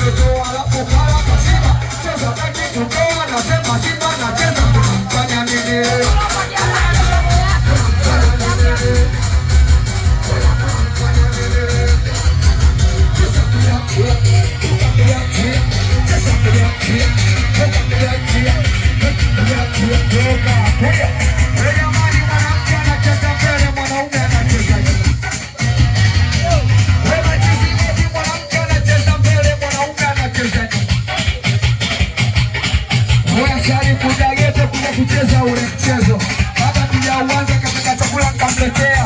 Ametoa alafu kala kashiba. Cheza taki kutoa, nasema Simba nacheza. Fanya nini? Fanya nini? Fanya nini? Cheza kulia, kulia, cheza kulia, kulia, kulia, kulia, kulia. Jamani, mwanamke anacheza mbele, mwanaume anacheza nyuma. Wewe chizi, mwanamke anacheza mbele, mwanaume anacheza nyuma. Oya shari kuja gete kuja kucheza ule mchezo. Kabla tujauanza katika chakula nikamletea.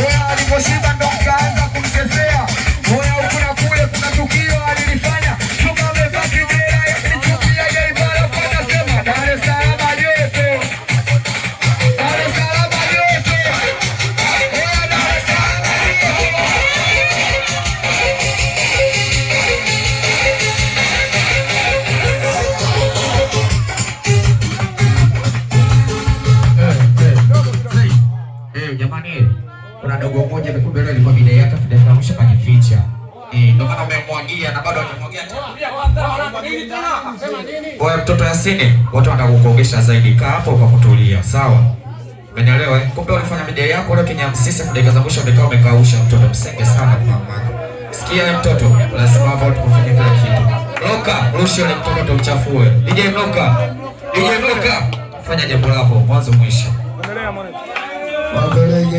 Oya aliposhiba ndo nikaanza kumchezea. Oya huku na kule kuna tukio alilifanya. Chuma amevaa kijera yakinichupia jaibara kwa nasema Dar es Salaam joto. Dar es Salaam joto. Oya Dar es Salaam joto. Jamani, kuna dogo moja kumbe leo ilikuwa bidii yake dakika mwisho kajificha. Ndio maana umemwagia na bado hajamwagia tena. Wewe mtoto Yasini, watu wanataka kukuogesha zaidi. Kaa hapo kwa kutulia, sawa? Umenielewa? Eh? Kumbe ulifanya bidii yako leo kinyamsisi, dakika za mwisho umekaa umekausha. Mtoto msenge sana kwa mama. Sikia wewe mtoto, lazima hapo tukufanye kila kitu. Loka, rusha yule mtoto tumchafue. DJ Mloka. DJ Mloka, fanya jambo lako mwanzo mwisho. Wapeleke.